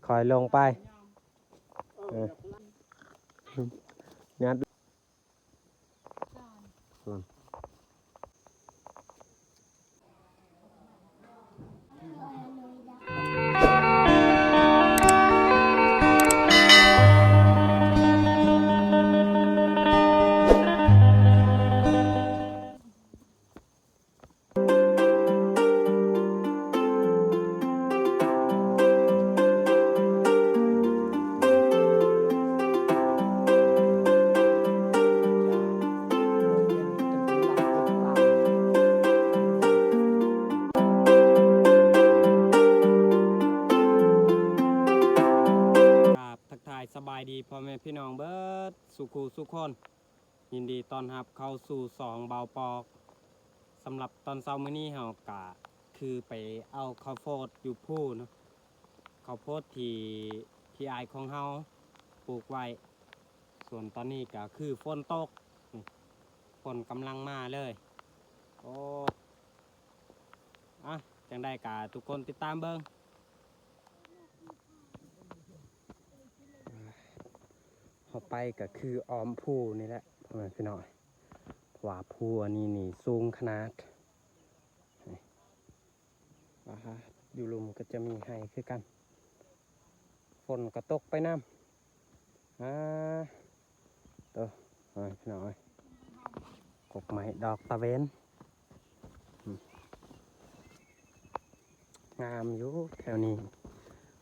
ຄ່ອຍໆລົງໄປ ເອີ ຍັດ ກາບທັກທາຍສະບາຍດີພໍ່ແມ່ພີ່ນ້ອງເບິດສູ່ຄູ່ສູ່ຄົນ. ຍິນດີຕ້ອນຮັບເຂົ້າສູ່ຊ່ອງບ່າວປອກ. ສຳລັບຕອນເຊົ້າມື້ນີ້ເຮົາກະຄືໄປເອົາເຂົ້າໂພດຢູ່ພູເນາະ, ເຂົ້າໂພດທີ່ພີ່ອ້າຍຂອງເຮົາປູກໄວ້. ສ່ວນຕອນນີ້ກະຄືຝົນຕົກ, ຝົນກຳລັງມາເລີຍ. ໂອ້ ອະ ຈັ່ງໃດກະທຸກຄົນຕິດຕາມເບິ່ງ. ເຮົາໄປກໍຄືອ້ອມພູນີ້ແຫຼະ ພໍ່ແມ່ພີ່ນ້ອງ, ເພາະວ່າພູອັນນີ້ນີ້ສູງຂະໜາດ. ອ່າ ຢູ່ລຸ່ມກໍຈະມີໄຮ່ຄືກັນ. ຝົນກໍຕົກໄປນຳ. ອ່າ ໂຕ ເອີຍ ພີ່ນ້ອງເອີຍ ກົກໄມ້ດອກຕາເວັນ ອືມ ງາມຢູ່ແຖວນີ້.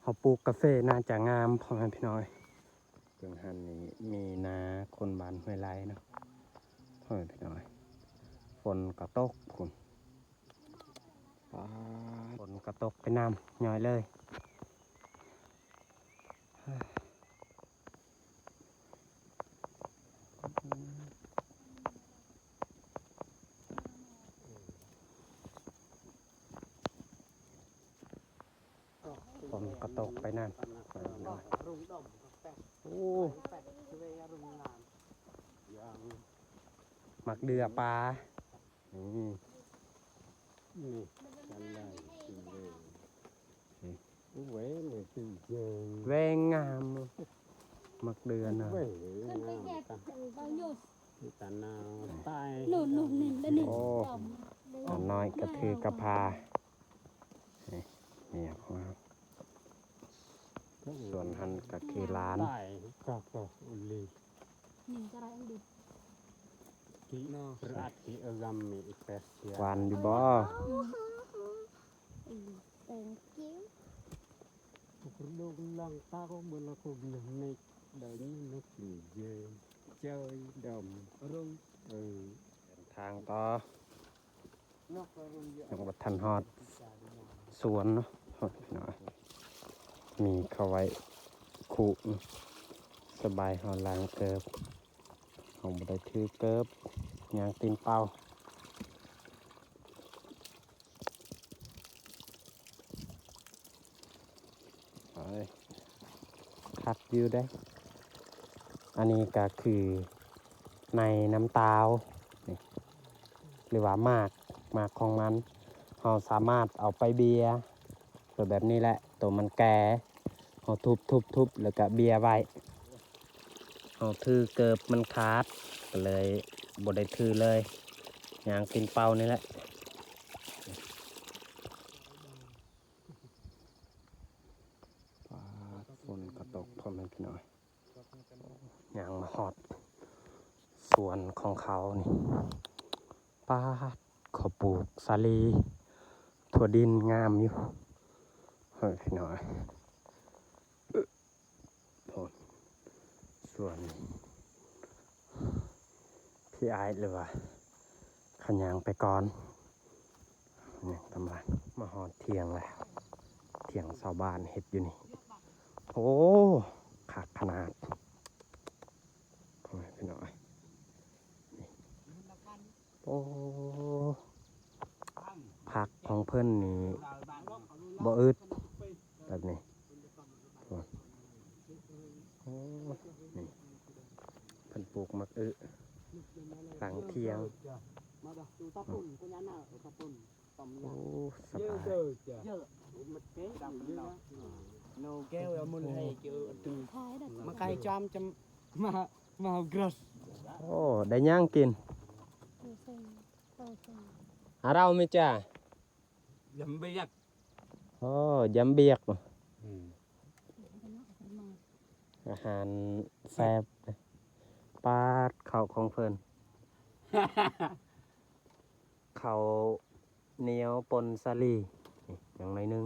ເຮົາປູກກາເຟໜ້າຈະງາມ ພໍ່ແມ່ພີ່ນ້ອງເອີຍ. ເບິ່ງຫັ້ນນີ້ມີນາຄົນບ້ານຫ້ວຍໄລເນາະ ພໍ່ແມ່ພີ່ນ້ອງເອີຍ. ຝົນກໍຕົກພຸ້ນ. ປາດ ຝົນກໍຕົກໄປນຳຍ້ອຍເລີຍ. ຝົນກໍຕົກໄປນຳ. ໂອ້ ໝາກເດື່ອປ່າ. ນີ້ ນີ້ ອັນໃດ ນີ້ ນີ້ ໂອ້ຍ ນີ້ຄືແວງ ແວງງາມ ໝາກເດືອນນະ ໂອ້ຍ ງາມຕາ ຕາໜາວຕາຍ ໂອ້ ໜ້ອຍກະຖືກະພາ ນີ້ ນີ້ ສ່ວນຫັ້ນກະຄືຫຼານ ຕາຍ ກະ ກະ ອຸລີ ຫວານຢູ່ບໍ່? ທາງຕໍ່ ຍັງບໍ່ທັນຮອດສວນເນາະ ມີເຂົ້າໄວ້ຄຸ ສະບາຍເຮົາລ້າງເກີບ ເຮົາບໍ່ໄດ້ຖືເກີບ ຍ່າງຕີນເປົ່າ. ໄປ ຄັກຢູ່ເດ້. ອັນນີ້ກະຄືໃນນ້ຳຕາວນີ້ ຫຼືວ່າໝາກ ໝາກຂອງມັນ ເຮົາສາມາດເອົາໄປເບຍ ແບບນີ້ແຫຼະ ໂຕມັນແກ່ ເຮົາທຸບໆໆ ແລ້ວກະເບຍໄວ້. ເຮົາຖືເກີບມັນຂາດ ກໍເລີຍບໍ່ໄດ້ຖືເລີຍ ຍ່າງຕີນເປົ່ານີ້ແຫຼະ. ປາດ ຝົນກໍຕົກ ພໍ່ແມ່ພີ່ນ້ອງ ຍ່າງມາຮອດສວນຂອງເຂົານີ້ ປາດ ເຂົາປູກສາລີ ຖົ່ວດິນງາມຢູ່ ເຮີ້ຍ ພີ່ນ້ອງ. ໂອ້ ສ່ວນພີ່ອ້າຍ ຫຼືວ່າເຂົາຍ່າງໄປກ່ອນ ນີ້ປະມານ ມາຮອດຖຽງແລ້ວ ຖຽງຊາວບ້ານເຮັດຢູ່ນີ້. ໂອ້ ຄັກຂະໜາດ ໂອ້ຍ ພີ່ນ້ອງເອີຍ ນີ້. ໂອ້ ຜັກຂອງເພິ່ນນີ້ບໍ່ອຶດແບບນີ້. ໂອ້ ນີ້ ເພິ່ນປູກໝາກອຶຫຼັງຖຽງ. ໂອ້ ສະບາຍ. No gel ya mun hai ke atu. Makai jam jam ma ma gras. ໂອ້ ໄດ້ຫຍັງກິນ? ອາເຮົາມີຈ້າ ຍຳບຽກ. ໂອ້ ຍຳບຽກ. ອືມ ອາຫານແຊບ. ປາດເຂົ້າຂອງເພິ່ນ ເຂົ້າໜຽວປົນສາລີ ນີ້ ຢ່າງໜ້ອຍໜຶ່ງ.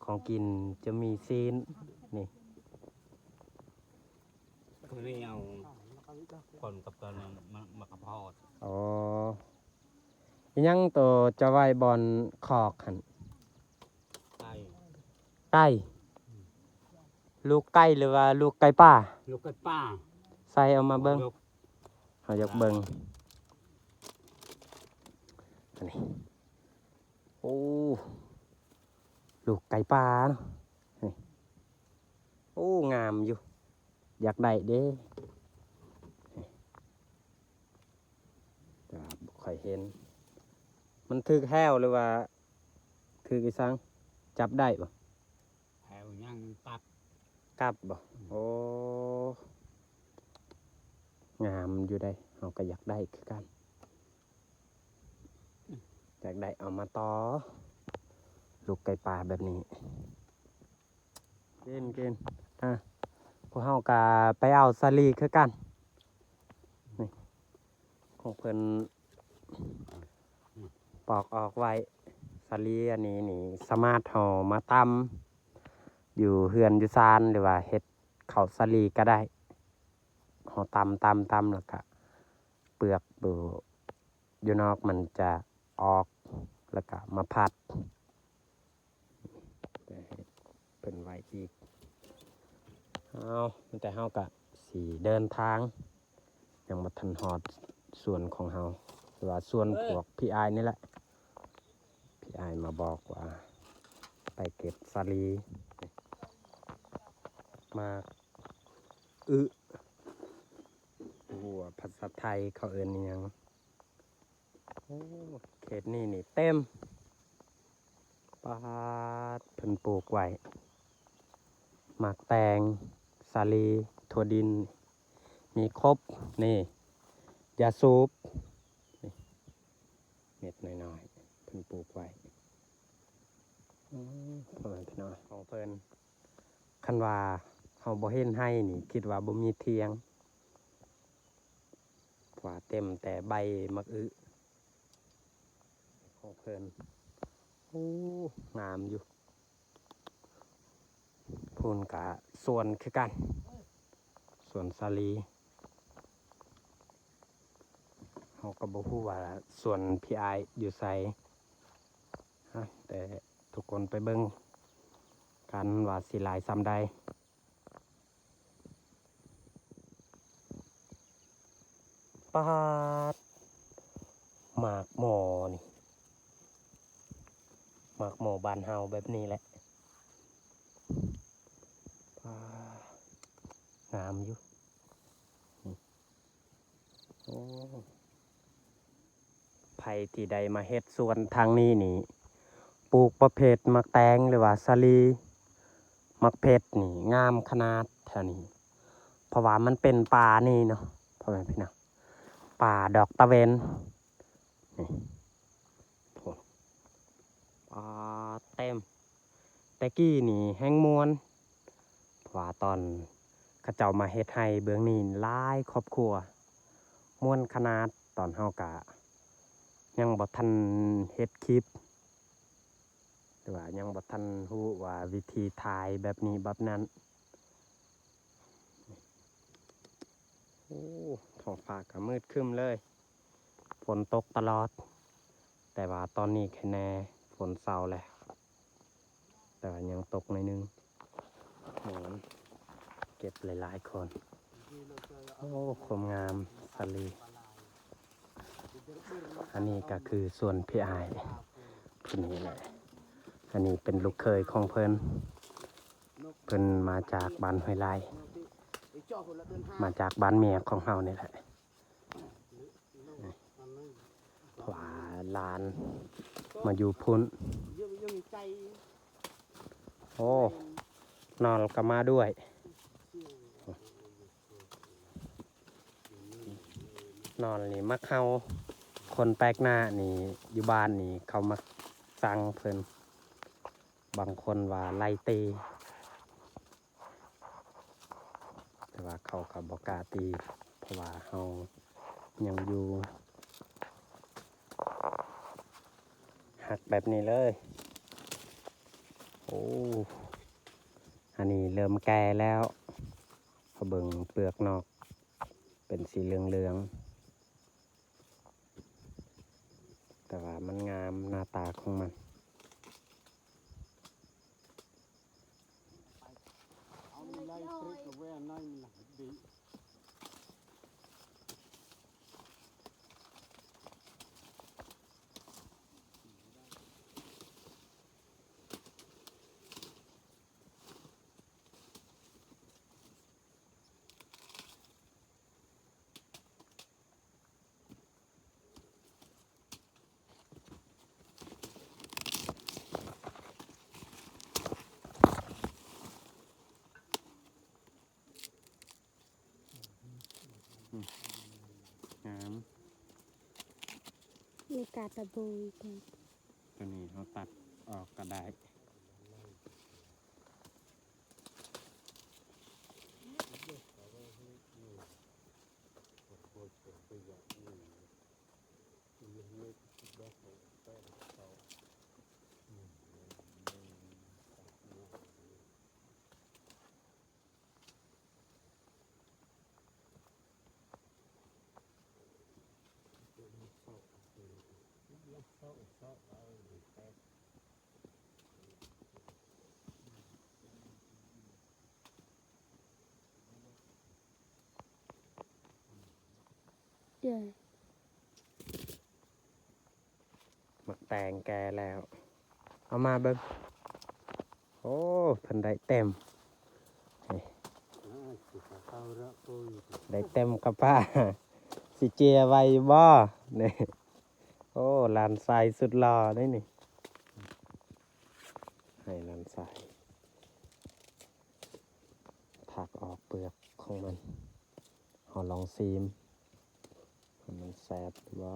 ຂອງກິນຈະມີຊີ້ນ ນີ້ ເຂົາເນຍ ຄົນກັບຕອນ ໝາກ ໝາກກະພອດ. ອໍ ອີຫຍັງໂຕຈະໄວ້ບ່ອນຄອກຫັ້ນ? ໄກ່ ໄກ່. ອືມ ລູກໄກ່ ຫຼືວ່າລູກໄກ່ປ່າ? ລູກໄກ່ປ່າ. ໃສ່ເອົາມາເບິ່ງ ເຮົາຢາກເບິ່ງ ອັນນີ້. ໂອ້ ລູກໄກ່ປ່າເນາະ ນີ້. ໂອ້ ງາມຢູ່ ຢາກໄດ້ເດ້ ແຕ່ວ່າບໍ່ຄ່ອຍເຫັນ. ມັນຖືກແຮ້ວ ຫຼືວ່າຖືກອີສັງ? ຈັບໄດ້ບໍ່? ແຮ້ວຍັງຕັບ ກັບບໍ່? ອືມ ໂອ້ ງາມຢູ່ເດ້ ເຮົາກໍຢາກໄດ້ຄືກັນ. ຢາກໄດ້ເອົາມາຕໍ່ ລູກໄກ່ປ່າແບບນີ້. ກິນ ກິນ. ອ່າ ພວກເຮົາກະໄປເອົາສາລີຄືກັນ ນີ້ ຂອງເພິ່ນປອກອອກໄວ້. ສາລີອັນນີ້ນີ້ ສາມາດເຮົາມາຕຳຢູ່ເຮືອນຢູ່ຊານ ຫຼືວ່າເຮັດເຂົ້າສາລີກະໄດ້. ເຮົາຕຳ ຕຳ ຕຳ ແລ້ວກະເປືອກຢູ່ ຢູ່ນອກມັນຈະອອກ ແລ້ວກະມາຜັດ ແຕ່ເພິ່ນໄວ້ອີກ. ເອົາ ແຕ່ເຮົາກະຊິເດີນທາງ ຍັງບໍ່ທັນຮອດສວນຂອງເຮົາ ຫຼືວ່າສວນພວກພີ່ອ້າຍນີ້ແຫຼະ. ພີ່ອ້າຍມາບອກວ່າໄປເກັບສາລີ ໝາກອຶ ບໍ່ຮູ້ວ່າພາສາໄທເຂົາເອີ້ນອີ່ຫຍັງ. ໂອ້ ເຂດນີ້ນີ້ເຕັມ ປາດ ເພິ່ນປູກໄວ້ ໝາກແຕງ ສາລີ ຖົ່ວດິນ ມີຄົບ. ນີ້ ຢາສູບ ນີ້ ເມັດນ້ອຍໆ ເພິ່ນປູກໄວ້. ອືມ ພໍ່ແມ່ພີ່ນ້ອງຂອງເພິ່ນ ຄັນວ່າເຮົາບໍ່ເຫັນໄຮ່ນີ້ ຄິດວ່າບໍ່ມີຖຽງ ເພາະວ່າເຕັມແຕ່ໃບໝາກອຶຂອງເພິ່ນ. ໂອ້ ງາມຢູ່. ພຸ້ນກະສວນຄືກັນ ສວນສາລີ. ເຮົາກໍບໍ່ຮູ້ວ່າສວນພີ່ອ້າຍຢູ່ໃສ ຮະ ແຕ່ທຸກຄົນໄປເບິ່ງກັນວ່າຊິຫຼາຍສ່ຳໃດ. ປາດ ໝາກໝໍ່ນີ້ ໝາກໝໍ່ບ້ານເຮົາແບບນີ້ແຫຼະ. ປາດ ງາມຢູ່ ນີ້. ໂອ້ ໃຜທີ່ໄດ້ມາເຮັດສວນທາງນີ້ນີ້ ປູກປະເພດໝາກແຕງ ຫຼືວ່າສາລີ ໝາກເຜັດນີ້ງາມຂະໜາດແຖວນີ້ ເພາະວ່າມັນເປັນປ່ານີ້ເນາະ ພໍ່ແມ່ພີ່ນ້ອງ ປ່າດອກຕາເວັນ ນີ້ ໂອ້ ປ່າເຕັມ. ແຕ່ກີ້ນີ້ແຮ່ງມ່ວນ ເພາະວ່າຕອນເຂົາເຈົ້າມາເຮັດໄຮ່ເບື້ອງນີ້ຫຼາຍຄອບຄົວ ມ່ວນຂະໜາດ. ຕອນເຮົາກະຍັງບໍ່ທັນເຮັດຄລິບ ຫຼືວ່າຍັງບໍ່ທັນຮູ້ວ່າວິທີຖ່າຍແບບນີ້ແບບນັ້ນ. ໂອ້ ທ້ອງຟ້າກະມືດຄຶ້ມເລີຍ ຝົນຕົກຕະຫຼອດ ແຕ່ວ່າຕອນນີ້ແຄ່ແນ່ ຝົນເຊົາແລ້ວ ແຕ່ວ່າຍັງຕົກໜ້ອຍໜຶ່ງ. ໝອນເກັບຫຼາຍໆຄົນ. ໂອ້ ຄວາມງາມສາລີ. ອັນນີ້ກະຄືສວນພີ່ອ້າຍຜູ້ນີ້ແຫຼະ. ອັນນີ້ເປັນລູກເຂີຍຂອງເພິ່ນ ເພິ່ນມາຈາກບ້ານຫ້ວຍໄລ່ ມາຈາກບ້ານເມຍຂອງເຮົານີ້ແຫຼະ. ວ່າຫຼານມາຢູ່ພຸ້ນ. ໂອ້ ນອນກໍມາດ້ວຍ. ນອນນີ້ມັກເຫົ່າ. ຄົນແປກໜ້ານີ້ ຢູ່ບ້ານນີ້ເຂົາມັກຊັງເພິ່ນ. ບາງຄົນວ່າໄລ່ຕີ ແຕ່ວ່າເຂົາກໍບໍ່ກ້າຕີ ເພາະວ່າເຮົາຍັງຢູ່ ຫັກແບບນີ້ເລີຍ. ໂອ້ ອັນນີ້ເລີ່ມແກ່ແລ້ວ. ເຮົາເບິ່ງເປືອກນອກ ເປັນສີເຫຼືອງໆ ແຕ່ວ່າມັນງາມໜ້າຕາຂອງມັນ.ອືມ ງາມ. ມີກາດຕະບູອີກ. ຕົວນີ້ເຮົາຕັດອອກກໍໄດ້. ໝາກແຕງແກ່ແລ້ວ ເອົາມາເບິ່ງ. ໂອ້ ເພິ່ນໄດ້ເຕັມ ນີ້ ໄດ້ເຕັມກະປາ. ຊິເຈຍໄວ້ຢູ່ບໍ່ນີ້? ໂອ້ ຫຼານຊາຍສຸດຫຼໍ່ເດ້ນີ້ ໃຫ້ຫຼານຊາຍຖາກອອກເປືອກຂອງມັນ. ເຮົາລອງຊີມວ່າມັນແຊບຫຼືບໍ່.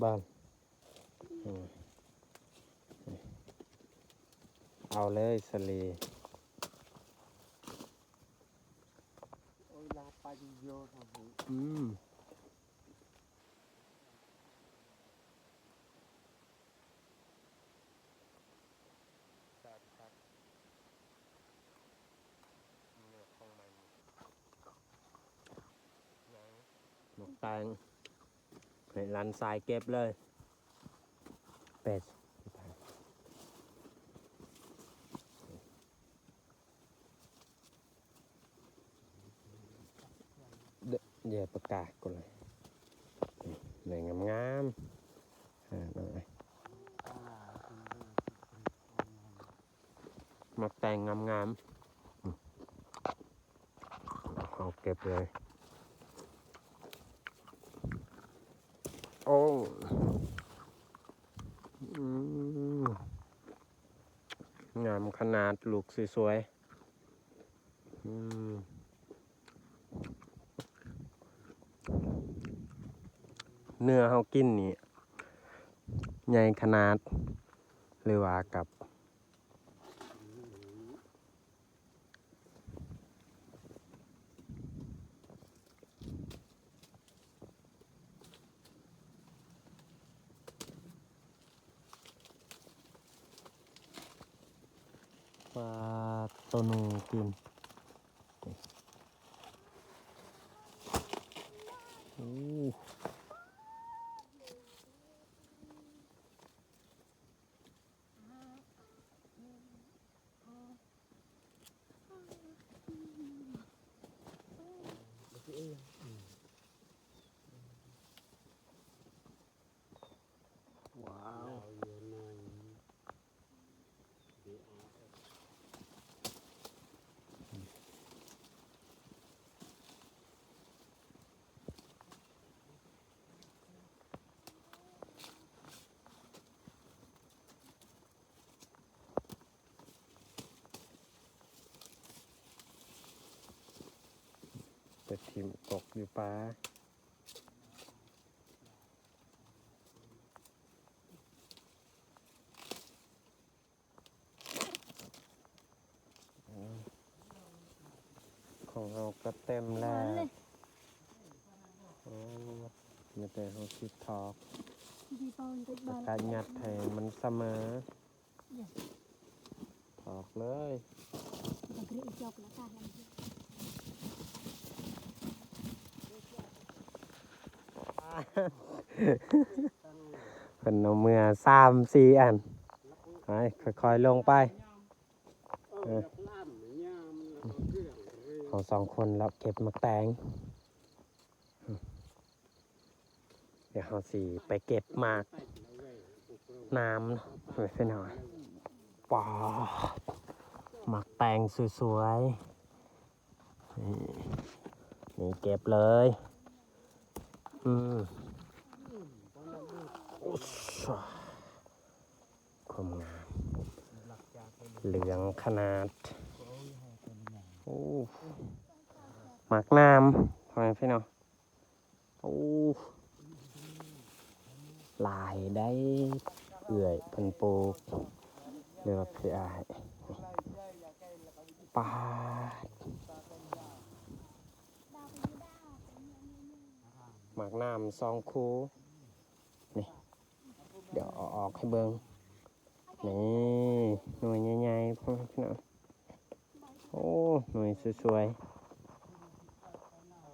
ບານ ອືມ ເອົາເລີຍສາລີ. ໂອ້ຍ ລາບໄປຢູ່ເດີ. ອືມ. ໝາກແຕງ ໃຫ້ຫຼານຊາຍເກັບເລີຍ. ແປດ ເດ ເດ ປາກກາກົນເລີຍ ນີ້ ງາມໆ. ໝາກແຕງງາມໆ ເຮົາເກັບເລີຍ. ໂອ້ ອືມ ງາມຂະໜາດ ລູກສວຍໆ. ອືມ ເນື້ອເຮົາກິນນີ້ໃຫຍ່ຂະໜາດ ຫຼືວ່າກັບ ປາ ໂຕໜູກິນ. ໂອ້ ວ້າວ. ອື ຖິ້ມຕົກຢູ່ປ່າ. ຂອງເຮົາກໍເຕັມແລ້ວ. ໂອ້ ມີແຕ່ເຮົາຊິຖອກ ແລ້ວກໍຍັດໃຫ້ມັນສະເໝີ. ຖອກເລີຍ. ເພິ່ນເອົາເມືອສາມສີ່ອັນ. ໄປ ຄ່ອຍໆລົງໄປ. ເອີ ເຮົາສອງຄົນລະເກັບໝາກແຕງ. ດຽວເຮົາຊິໄປເກັບໝາກນ້ຳເນາະ ໄປເນາະ. ປາດ ໝາກແຕງສວຍໆ ນີ້ ນີ້ເກັບເລີຍ. ອືມ ໂອ້ ຄວາມງາມ ເຫຼືອງຂະໜາດ. ໂອ້ ໝາກນ້ຳ ພໍ່ແມ່ພີ່ນ້ອງ. ໂອ້ ຫຼາຍໄດ໋ ເອື້ອຍເພິ່ນປູກ ຫຼືວ່າພີ່ອ້າຍ. ປາດ ໝາກນ້ຳສອງຄູ່ ນີ້ ດຽວເອົາອອກໃຫ້ເບິ່ງ. ນີ້ ໜ່ວຍໃຫຍ່ໆ ພໍ່ແມ່ພີ່ນ້ອງ. ໂອ້ ໜ່ວຍສວຍໆ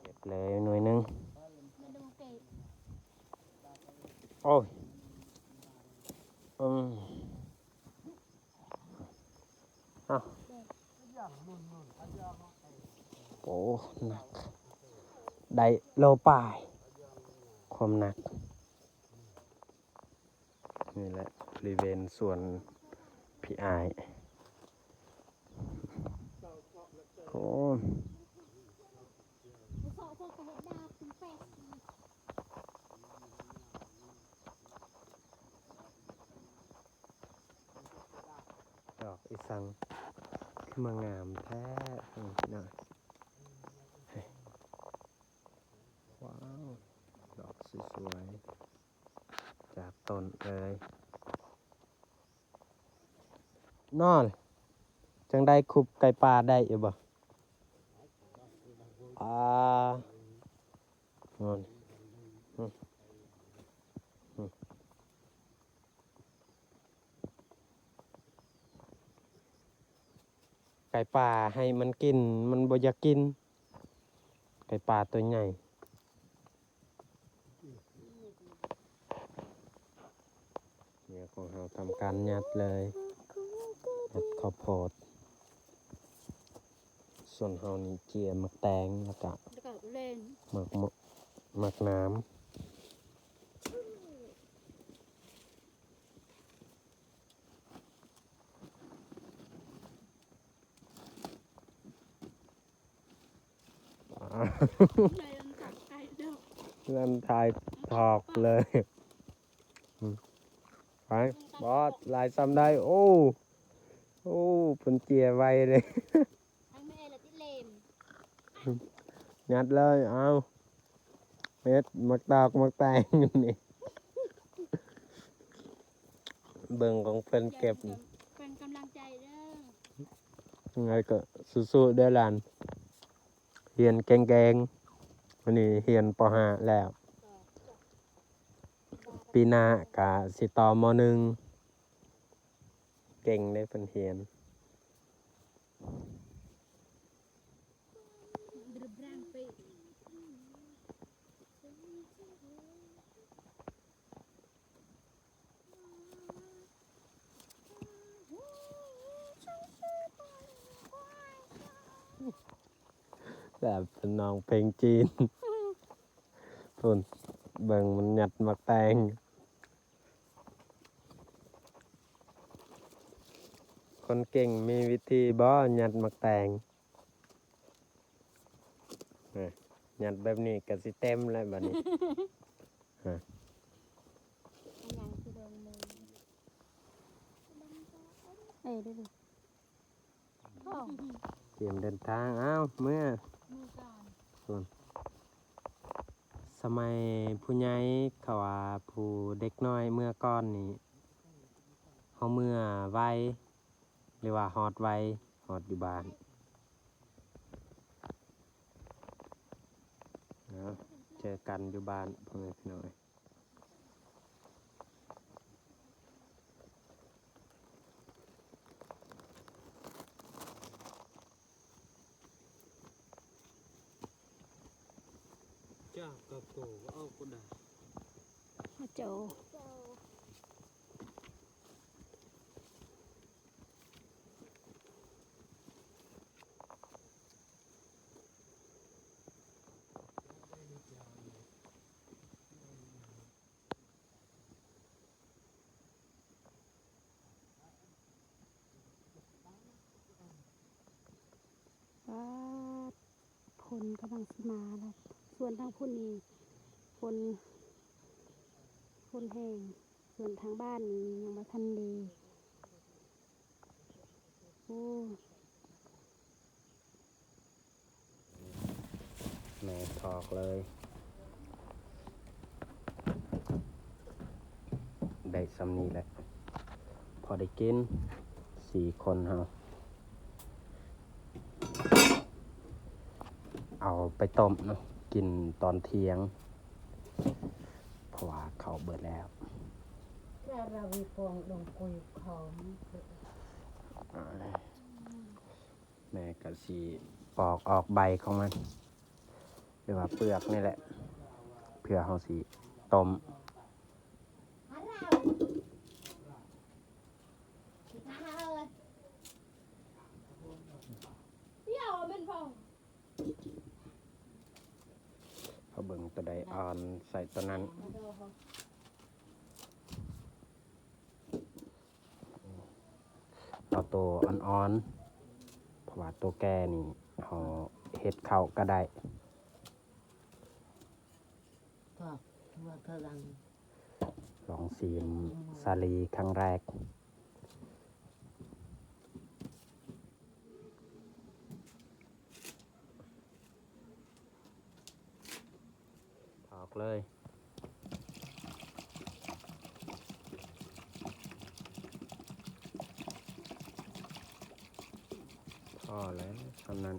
ເກັບເລີຍໜ່ວຍໜຶ່ງ. ໂອ້ຍ ອືມ ເອົາ ໂອ້ ໜັກ ໄດ້ໂລປາຍ ຄວາມໜັກ. ນີ້ແຫຼະ ບໍລິເວນສວນພີ່ອ້າຍ. ໂອ້ ດອກອີ່ສັງ ຄືມາງາມແທ້ ເນາະ. ວ້າວ ດອກສວຍໆ ຈາກຕົ້ນເລີຍ. ນອນ ຈັ່ງໃດ ຄຸບໄກ່ປ່າໄດ້ຢູ່ບໍ່? ອ່າ ນອນ ໄກ່ປ່າໃຫ້ມັນກິນ ມັນບໍ່ຢາກກິນ ໄກ່ປ່າຕົວໃຫຍ່. ເມຍຂອງເຮົາທຳການຍັດເລີຍ ຍັດເຂົ້າໂພດ. ສ່ວນເຮົານີ້ເຈຍໝາກແຕງ ແລ້ວກະ ແລ້ວກະເຫຼັ້ນ ໝາກ ໝາກນ້ຳ. ນັ້ນຖ່າຍຖອກເລີຍ. ໄປ ບອດ ຫຼາຍຊ່ຳໃດ. ໂອ້ ໂອ້ ເພິ່ນເຈຍໄວເດ້. ຍັດເລີຍ ເອົາ ເຮັດໝາກຕອກໝາກແຕງນີ້. ເບິ່ງຂອງເພິ່ນເກັບ ເປັນກຳລັງໃຈເດີ. ຍັງໄງກໍສູ້ໆເດີຫຼານ ຮຽນເກັ່ງໆ. ອັນນີ້ຮຽນ ປໍຫ້າ ແລ້ວ ປີໜ້າກະຊິຕໍ່ ມໍໜຶ່ງ. ເກັ່ງເດ້ເພິ່ນຮຽນ. ແບບເປັນນ້ອງເພງຈີນ. ພຸ້ນ ເບິ່ງມັນຍັດໝາກແຕງ. ຄົນເກັ່ງມີວິທີບໍ່ ຍັດໝາກແຕງ? ນະ ຍັດແບບນີ້ກໍຊິເຕັມແລ້ວບັດນີ້. ຮະ ເອີ ເດີ ຕຽມເດີນທາງ. ອ້າວ ເມືອ ເມືອກ່ອນ. ພຸ້ນ ສະໄໝຜູ້ໃຫຍ່ເຂົາວ່າ ຜູ້ເດັກນ້ອຍເມື່ອກ່ອນນີ້ ເຮົາເມື່ອໄວ ຫຼືວ່າຮອດໄວ ຮອດຢູ່ບ້ານ. ເນາະ ເຈີກັນຢູ່ບ້ານ ພໍ່ແມ່ພີ່ນ້ອງເອີຍ. ຈາກກະໂກເອົາກໍໄດ້ ເຈົ້າ. ປາດ ຝົນກຳລັງຊິມາແລ້ວ. ສ່ວນທາງພຸ້ນນີ້ຝົນ ຝົນແຮງ, ສ່ວນທາງບ້ານນີ້ຍັງບໍ່ທັນເດ. ໂອ້. ແມ່ຖອກເລີຍ ໄດ້ຊ່ຳນີ້ແຫຼະ ພໍໄດ້ກິນ ສີ່ຄົນເຮົາ ເອົາໄປຕົ້ມເນາະ ກິນຕອນທ່ຽງ ເພາະວ່າເຂົ້າເບິດແລ້ວ. ແມ່ກະຊິປອກອອກໃບຂອງມັນ ຫຼືວ່າເປືອກນີ້ແຫຼະ ເພື່ອເຮົາຊິຕົ້ມ. ເຮົາເບິ່ງໂຕໃດອ່ອນໃສ່ໂຕນັ້ນ. ເອົາໂຕອ່ອນໆ ເພາະວ່າໂຕແກ່ນີ້ເຮົາເຮັດເຂົ້າກະໄດ້. ລອງຊີມສາລີຄັ້ງແລກ. ຖອກເລີຍ ພໍແລ້ວ ສ່ຳນັ້ນ.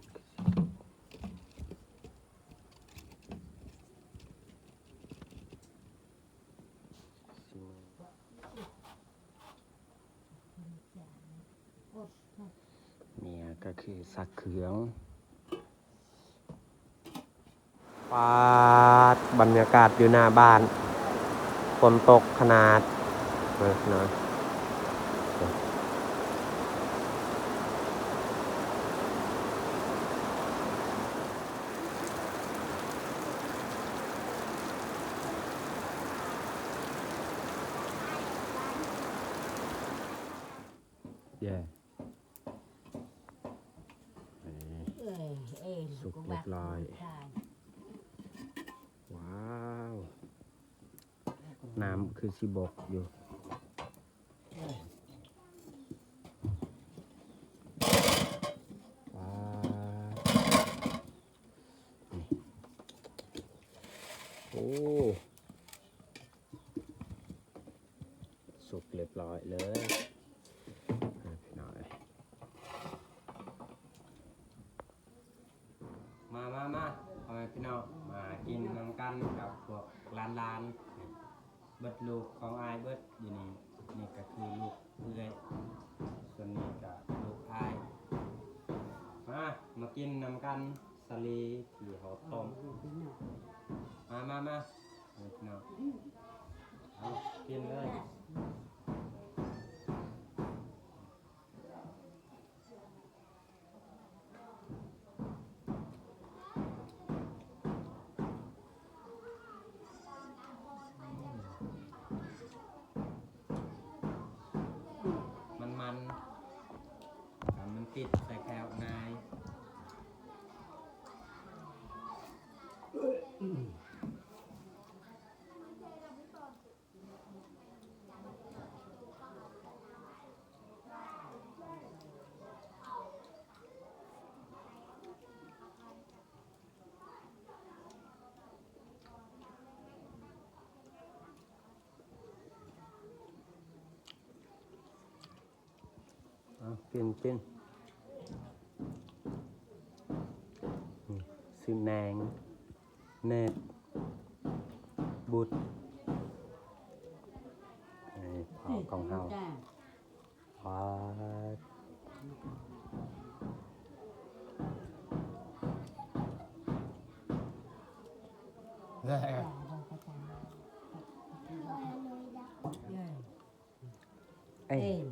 ເມຍກະຄືຊັກເຄື່ອງ. ປາດ ບັນຍາກາດຢູ່ໜ້າບ້ານ ຝົນຕົກຂະໜາດ ເບິ່ງເນາະ. ເຢ້ ນີ້ ເອີ ເອີ ສຸກຮຽບຮ້ອຍ. ວ້າວ ນ້ຳຄືຊິບົກຢູ່. ວ້າວ ນີ້ ໂອ້ ສຸກຮຽບຮ້ອຍເລີຍ ພີ່ນ້ອງເອີຍ. ມາ ມາ ມາ ພໍ່ແມ່ພີ່ນ້ອງ ມາກິນນຳກັນກັບພວກຫຼານໆ ເບິດລູກຂອງອ້າຍເບິດຢູ່ນີ້. ນີ້ກະຄືລູກເອື້ອຍ ສ່ວນນີ້ກະລູກອ້າຍ. ມາ ມາກິນນຳກັນສາລີທີ່ເຮົາຕົ້ມ. ມາ ມາ ມາ ພີ່ນ້ອງ ເອົາ ກິນເລີຍ. ມັນໆ ມັນຕິດໃສ່ແຂ້ວງ່າຍ. ອ ກິນ ກິນ ອືມ ຊື່ແນງ ເນດ ບຸດ ນີ້ພໍ່ຂອງເຮົາ. ປາດ ເອີຍ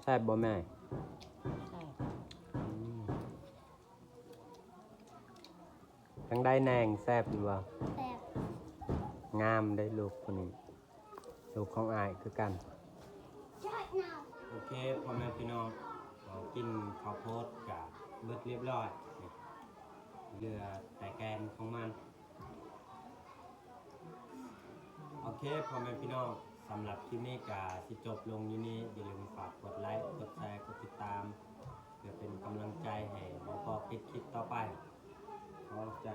ແຊບບໍ່ແມ່? ແຊບ ອືມ ທາງໃດແນງ ແຊບຢູ່ບໍ່? ແຊບ ງາມເດ້ລູກຜູ້ນີ້ ລູກຂອງອ້າຍຄືກັນ. ໂອເຄ ພໍ່ແມ່ພີ່ນ້ອງ ເຮົາກິນເຂົ້າໂພດກະເບິດລຽບຮ້ອຍ ນີ້ ເຫຼືອແຕ່ແກ່ນຂອງມັນ. ໂອເຄ ພໍ່ແມ່ພີ່ນ້ອງ ສຳລັບຄລິບນີ້ກະຊິຈົບລົງຢູ່ນີ້ ຢ່າລືມຝາກກົດໄລ ກົດແຊ ກົດຕິດຕາມ ເພື່ອເປັນກຳລັງໃຈໃຫ້ບ່າວກອກເຮັດຄລິບຕໍ່ໄປ. ຂໍຂອບໃຈ.